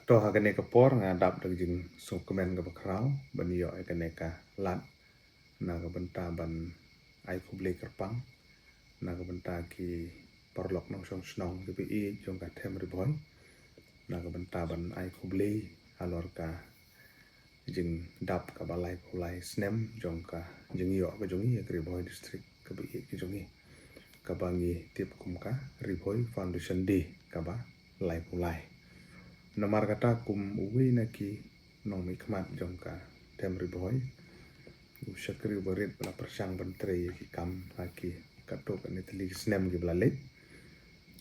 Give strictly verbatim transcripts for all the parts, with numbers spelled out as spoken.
To ha kane ka por nga dap da ka jingsngewkmen kaba khraw ban ïoh ïa kane ka lad na ka bynta ban ai khublei kyrpang na ka bynta ki paralok nongshong shnong kiba ïeit jong ka Them Ri Bhoi, na ka bynta ban ai khublei halor ka jingdap kaba laiphew lai snem jong ka jingïoh ka jong ngi ïa ka Ri Bhoi District kaba ïeit ka jong ngi, kaba ngi tip kum ka Ri Bhoi Foundation Day kaba laiphew lai. Namar kata, kum uwei na ki nongmihkhmat jong ka Them Ri Bhoi, u shakri uba rit ba la pyrshang ban trei ïa ki kam ha ki katto katne tylli ki snem kiba la leit,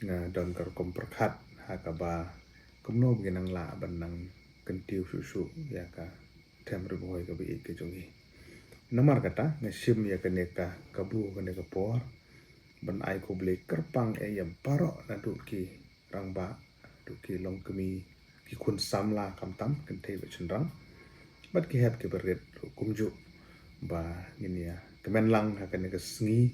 nga don ka rukom pyrkhat ha kaba kumno ba ngin nang lah ban nang kyntiew shuh shuh ïa ka Them Ri Bhoi kaba ïeit ka jong ngi. Namar kata, nga shim ïa kane ka kabu, kane ka por ban ai khublei kyrpang ïa baroh, naduh ki rangbah, naduh ki longkmie, ki khun samla khamtam, kynthei bad shynrang, bad ki hep kiba rit ruh kumjuh, ba ngin ïa kmen lang ha kane ka sngi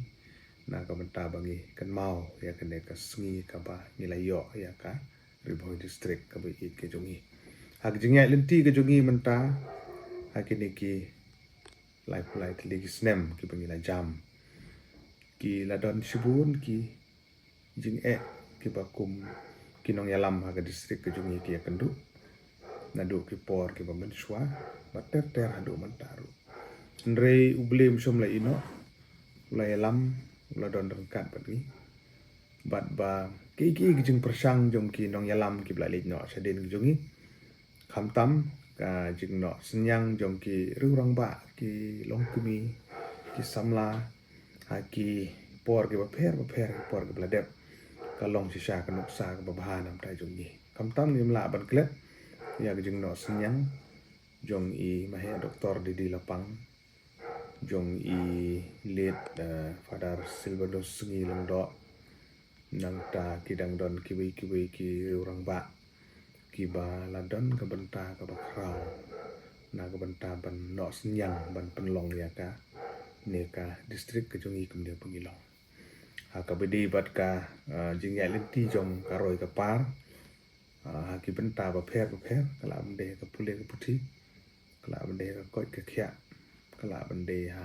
na ka bynta ba ngi kynmaw ïa kane ka sngi kaba ngi la ïoh ïa ka Ri Bhoi District kaba ïeit ka jong ngi. Ha ka jingïaid lynti ka jong ngi mynta, ha kine ki laiphew lai tylli ki snem kiba ngi la jam, ki la don shibun ki jingeh kiba kum ki nongïalam ha ka district ka jong ngi ki ïakynduh, naduh ki por kiba mynshuwa bad ter ter haduh mynta ruh. Hynrei U Blei um shym la ïehnoh, u la ïalam, u la don ryngkat bad ngi. Bad ba ki, ki, ki jingpyrshang jong ki nongïalam kiba la leit noh shadien ka jong ngi, khamtam ka jingnoh synñiang jong ki riew rangbah, ki longkmie, ki samla, ha ki por kiba pher bapher, ki por kiba la dep, ka long shisha ka nuksa kaba bha na ka bynta jong ngi. Khamtam ngim lah ban klet ïa ka jingnoh synñiang jong i Maheh Doktor D D Lapang, jong i late, eh, Father Silvanus Sngi Lyngdoh, nangta ki dang don kiwei kiwei ki riew rangbah kiba la don ka bynta kaba khraw na ka bynta ban noh synñiang ban pynlong ïa kane ka district ka jong ngi kumne ba ngi long. Ha kaba ïadei bad ka, eh, jingïaid lynti jong ka roi ka par, ah, ha ki bynta bapher bapher, ka lah ban dei ka pule ka puthi, ka lah ban dei ka koit ka khiah, ka lah ban dei ha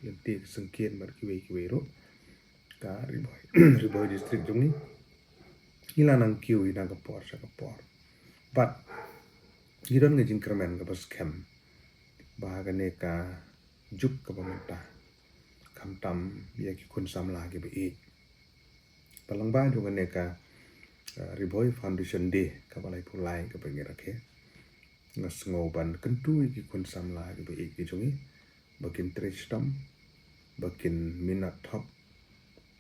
lynti ka syngkien bad kiwei kiwei ruh, ka Ri Bhoi, Ri Bhoi District jong ngi, ngi la nang kiew hi na ka por sha ka por. Bad ngi don ka jingkyrmen kaba skhem ba ha kane ka juk kaba mynta, khamtam ïa ki khun samla kiba ïeit, ba lyngba jong kane ka, uh, Ri Bhoi Foundation Day kaba laiphew lai kaba ngi rakhe, nga sngew ban kyntu ïa ki khun samla kiba ïeit ki jong ngi ba kin trei shitom, ba kin minot thop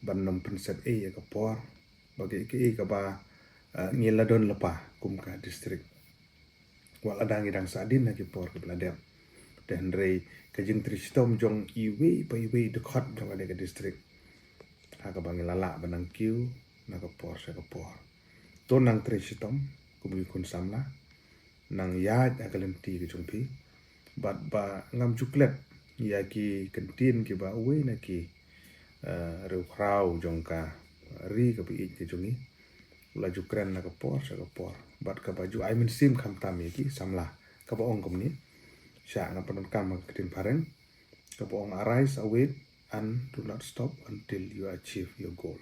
ban nym pynsep ei ïa ka por ba ki, ki ei kaba, uh, ngi la don lypa kum ka district. Wat la dang ngi dang sahdien ha ki por kiba la dep, te hynrei ka jingtrei shitom jong iwei pa iwei dkhot jong kane ka district, ha kaba ngi la lah ban nang kiew na ka por sha ka por. To nang trei shitom kum ki khun samla, nang ïaid ha ka lynti ka jong phi, bad ba ngam ju klet ïa ki kyntien kiba uwei na ki, eh, riewkhraw jong ka ri kaba ïeit ka jong ngi u la ju kren na ka por sha ka por, bad kaba ju ai mynsiem khamtam ïa ki samla, kaba ong kumne, sha nga pyndonkam ha ka ktien phareng, kaba ong, "Arise, awake, and do not stop until you achieve your goal."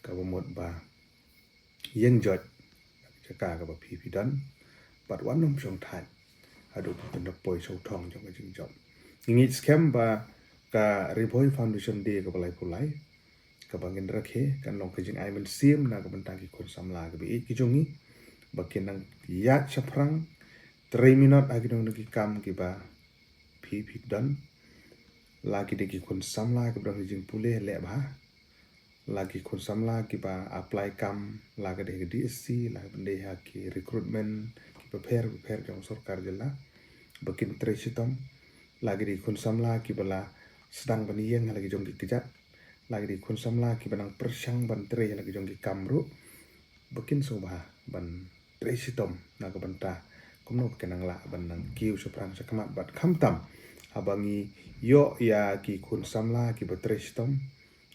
Kaba mut ba ïeng joit na ka jaka kaba phi phi don, bad wat nym shong thait haduh ba phin da poi sha u thong jong ka jingjop. Ngi ngeit skhem ba ka Ri Bhoi Foundation Day kaba laiphew lai kaba ngin rakhe kan long ka jingai mynsiem na ka bynta ki khun samla kiba ïeit ki jong ngi, ba kin nang ïaid shaphrang, trei minot ha ki nong ki kam kiba phi phi don. La ki dei ki khun samla kiba don ki jingpule leh bha, la ki khun samla kiba apply kam, la ka dei ha ka D S C, la ka dei ha ki recruitment kiba pher bapher jong sorkar jylla, ba kin trei shitom, la ki dei khun samla kiba la sdang ban ïeng ha la ki jong ki kjat, la ki dei khun samla kiba nang pyrshang ban trei ha la ki jong ki kam ruh, ba kin sngewbha ban trei shitom na ka bynta kumno ba kin nang lah ban nang kiew shaphrang shakhmat, bad khamtam haba ngi ïoh ïa ki khun samla kiba trei shitom,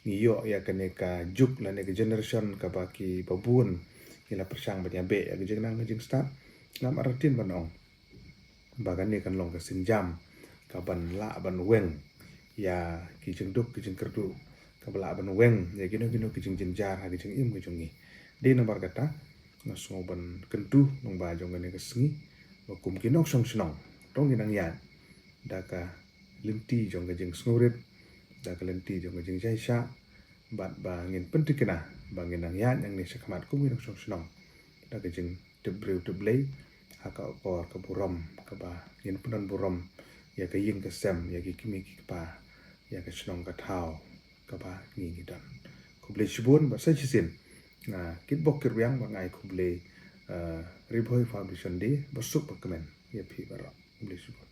ngi ïoh ïa kane ka juk lane ka generation kaba kiba bun ngi la pyrshang ban ïabeh ïa ka jingnang ka jingstad. Ngam artatien ban ong ba kane kan long ka sienjam kaban lah ban weng ïa ki jingduk ki jingkyrduh, kaba lah ban weng ïa kino kino ki jingjynjar ha ki jingim ki jong ngi. Dei namar kata nga sngew ban kyntu nongba jong kane ka sngi ba kum ki nongshong shnong, to ngin nang ïaid da ka lynti jong ka jingsngewrit, da ka lynti jong ka jingjaishah, bad ba ngin pyntikna ba ngin nang ïaid nangne shakhmat kum ki nongshong shnong da ka jingtip briew tip Blei ha ka akor ka burom kaba ngin pyndon burom ïa ka ïing ka sem, ïa ki kmie ki kpa, ïa ka shnong ka thaw kaba ngi ngi don. Khublei shibun bad sa shisien nga kitbok kitrwiang bad nga ai khublei, eh, Ri Bhoi Foundation Day, ba suk ba kmen ïa phi baroh. Khublei shibun.